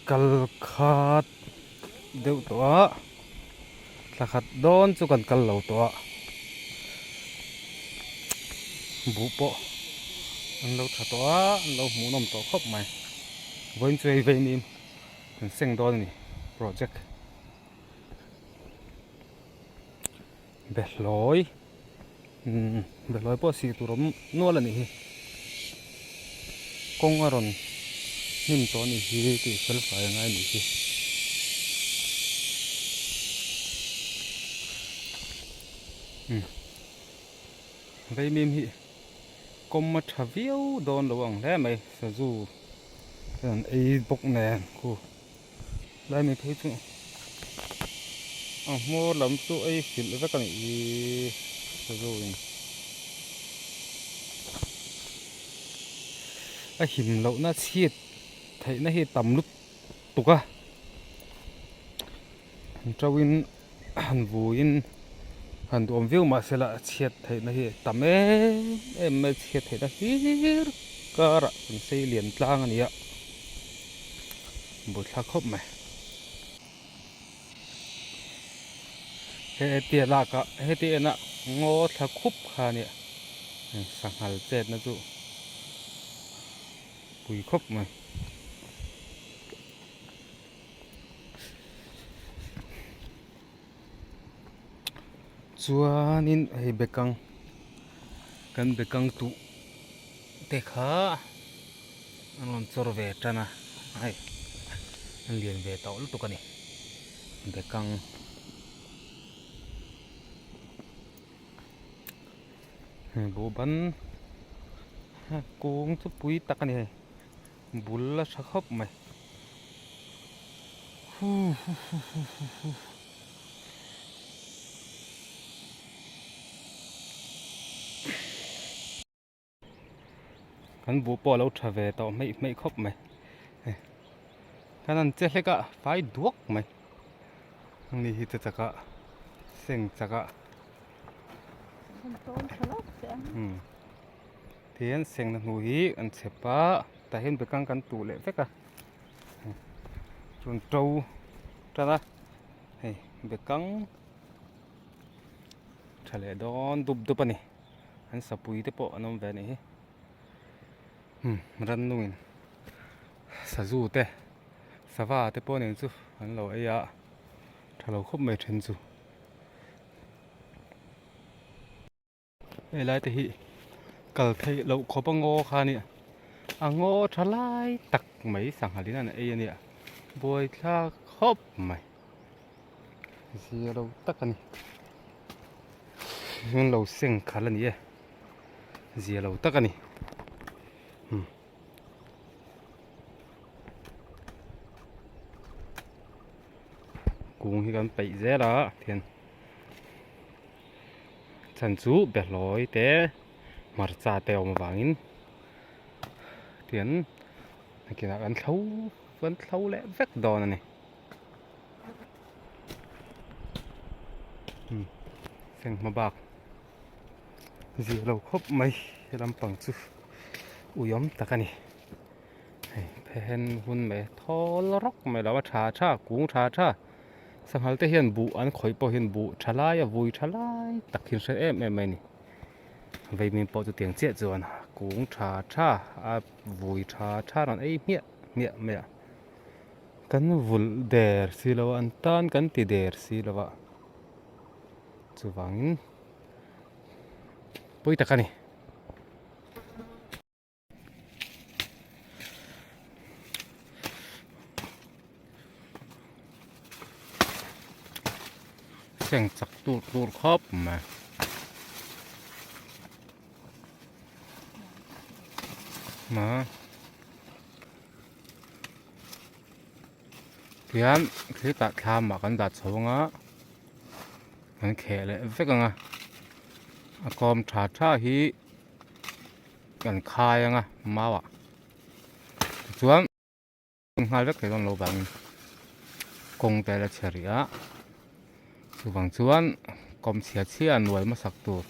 Kal khat deuh tawh a thla khat dawn chu kan kal lo tawh a buh pawh an lo tha tawh a an lo hmuhnawm tawh khawp mai vawiin chu hei vei nim kan seng dawn a ni project behlawi umm behlawi pawh sih tur awm nual a nih hi kawng a rawn hnim tawh a nih hi tih fel fai a ngai a nih hi. Umm vaimim hi kawm a tha viau dawn lo ang hle mai sazu te an ei bawk nen khu. Lai mi phei chu a hmawr lam chu ei filh vek a nih hi sazu in a him loh na chhit theih na hi tam lut tuk a an to in han vui in han duhawm viau mahse la chhiat theih na hi tam em em mai chhiat theih na hlir karah kan sei lian tlang a ni a. Buaithlak khawp mai. He tia lak ah heti en ah ngaw thla khup kha a nia sanghal chet na chu pui khawp mai. Chuanin hei bekang kan bekang tuh te kha an rawn chawr ve tan a hei an lian ve tawh lutuk a ni bekang hei buh ban kung chu pui tak a ni hei bul a tha khawp mai. Kan buh pawh a lo tha ve tawh hmeih hmeih khawp mai kan han che hlek a fai duak mai ani hi che chak a seng chak a Tihian sengna hnu hi an chhep a tah hian bekang kan tuh leh vek a chuan to tan a hei bekang tha leh dawn dup dup a ni an sapui te pawh an awm ve a nih hi umm rannungin sazu te sava te pawh nen chu an lo ei a tha lo khawp mai then chu. Hei lai te hi kal theih loh khawp a ngaw kha a nia a ngaw tha lai tak mai sangha in an ei a nia buaithlak khawp mai zia lo tak a ni an lo seng khalh a ni e zia lo tak a ni umm. Kung hi kan peih zel a thian. Chhan chu behlawi te hmarcha te a awm avangin tian nakinah kan thlo kan thlo leh vek dawn a ni umm seng hma bak zir lo khawp mai he lampang chu uiawm tak a ni hei phen hun mai thawl rawk mai lo a tha tha kung tha tha. Sanghal te hian buh an khawih pawh hian buh tha lai a vui tha lai tak hi an hre em em mai a ni. Veimin pawh chutiang chiah chuan kung tha tha a vui tha tha rawn ei hmiah hmiah mai a. Kan vulh der si lo a an tan kan ti der si lo a chuvangin pawi tak a ni. Seng chak tur tur khawp mai ma tihian thlitah thlam ah kan dah chho anga kan kheh leh vek anga a kawm tha tha hi. Kan khai anga mau ah tichuan nghal vek thei dawn lo vangin kawng te la chhe rih a chuvang chuan kawm chhia chhia nuai hmasak tur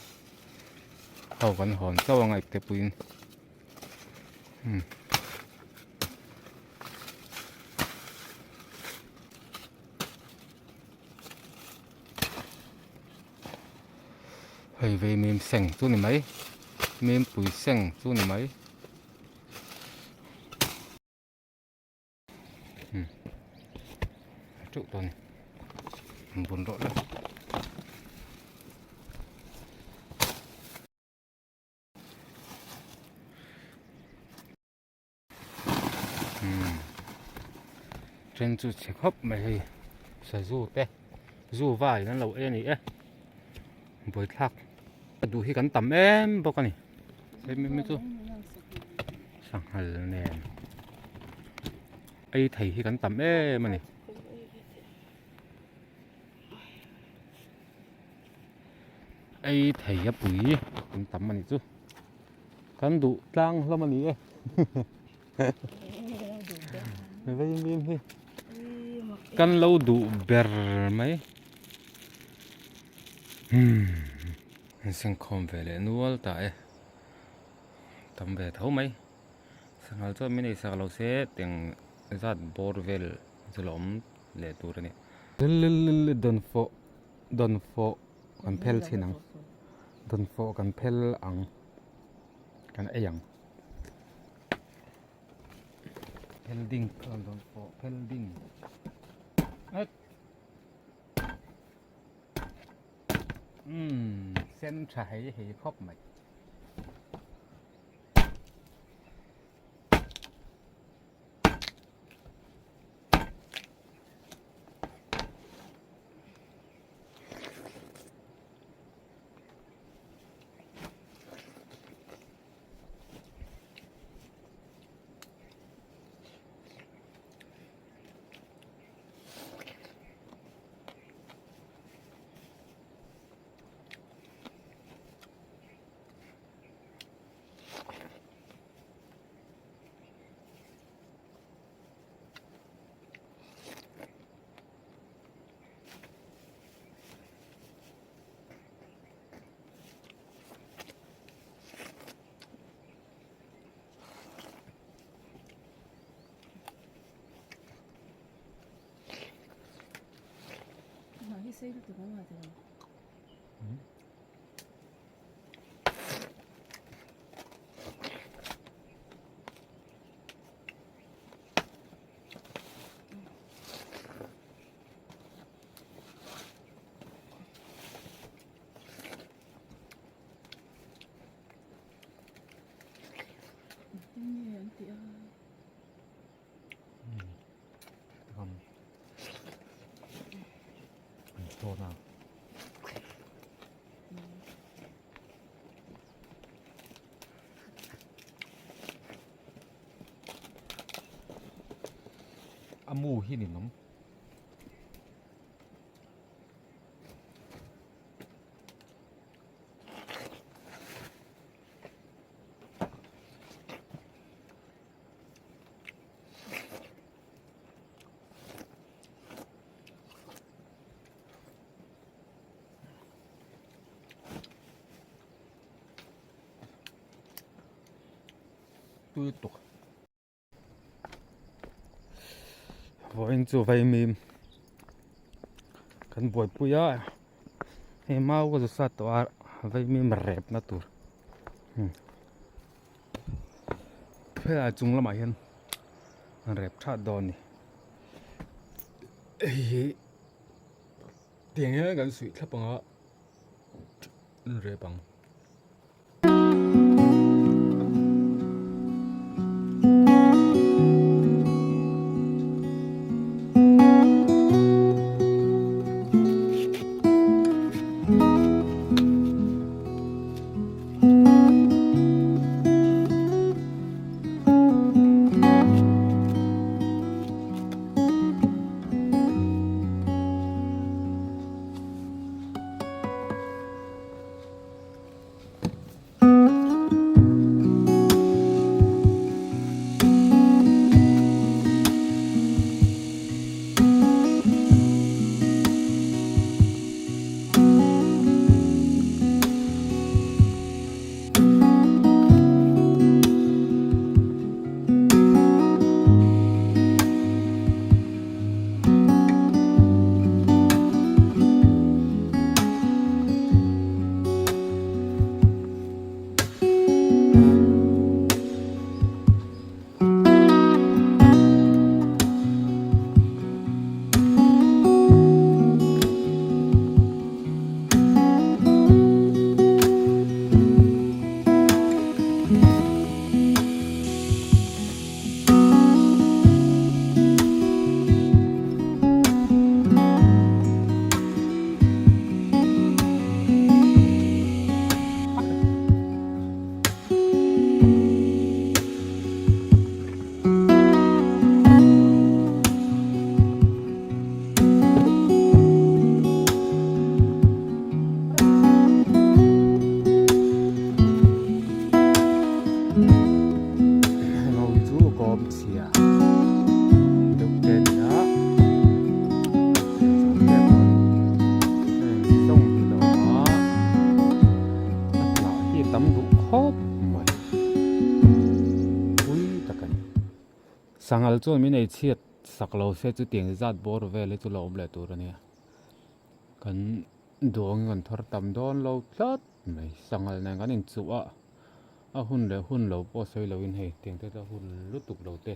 ho kan hawn chauh anga ipte puiin. Hmm. Hei vei mim seng chu ni mai mim pui seng chu ni mai. Hmm. Teuh tawh ni. An bun rawh la. Hmm. Then chu chhe khawp mai hei sazu te zu vai an lo ei a ni e buaithlak a duh hi kan tam em bawk a ni hei mi chu sanghal nen ei thei hi kan tam em a ni. Ei thei a pui kan tam a nih chu kan duh tlang hlawm a ni e vei mim hi kan lo duh ber mai umm an sengkhawm ve leh nual ta e tam ve tho mai sanghal chuan min ei sak lo se teng zat bawr vel chu la awm leh tur a ni. Dawnfawh dawnfawh kan phel chhin ang dawnfawh kan phel ang kan ei ang phel ding dawnfawh phel ding umm sen tha hei hei khawp mai. A mu hi ni awm. Tui tuk. Vawiin chu vaimim kan buaipui a hei mau ka zu sat tawh a vaimim rep na tur helai chung lamah hian an rep that dawn a ni hei hi tiang hian kan suih thlap ang a an rep ang. Heng ho hi chu kawm chhia deuh te a ni a heng zawng hi lo awm a a hnah hi a tam duh khawp mai pui tak a ni. Sanghal chuan min ei chhiat sak lo se chutiang zat bawr vel hi chu la awm leh tur a nia kan duangin kan thar tam dawn lo tlat mai sanghal nen kan inchuh a a hun leh hun lo pawh sawi loin hei tiang te chu a hun lutuk lo te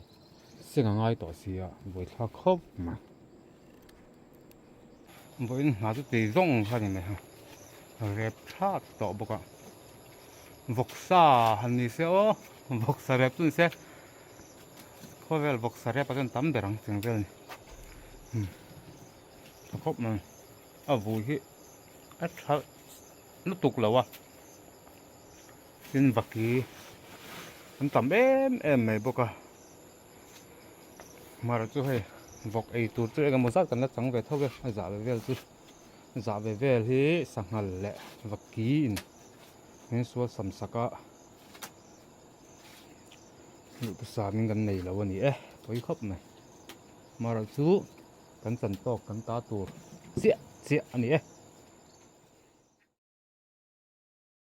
seng a ngai tawh si a buaithlak khawp mai vawiin hna chu tui zawng kha a ni mai a rep thlak tawh bawk a vawksa han ni se aw vawksa rep chu ni se. Khawvel vawksa rep ah chuan tam ber ang cheng vel a ni a khawp mai a vui hi a tha lutuk lo a tin vaki an tam em em mai bawk a mara chu hei vawk ei tur chu eng emaw zat kan la chang ve tho e a zah ve vel chu zah ve vel hi sanghal leh vaki in min sual sam sak a. Duhthusam in kan nei lo a ni e pawi khawp mai amaherawhchu kan chan tawk kan ta tur chiah chiah a ni e.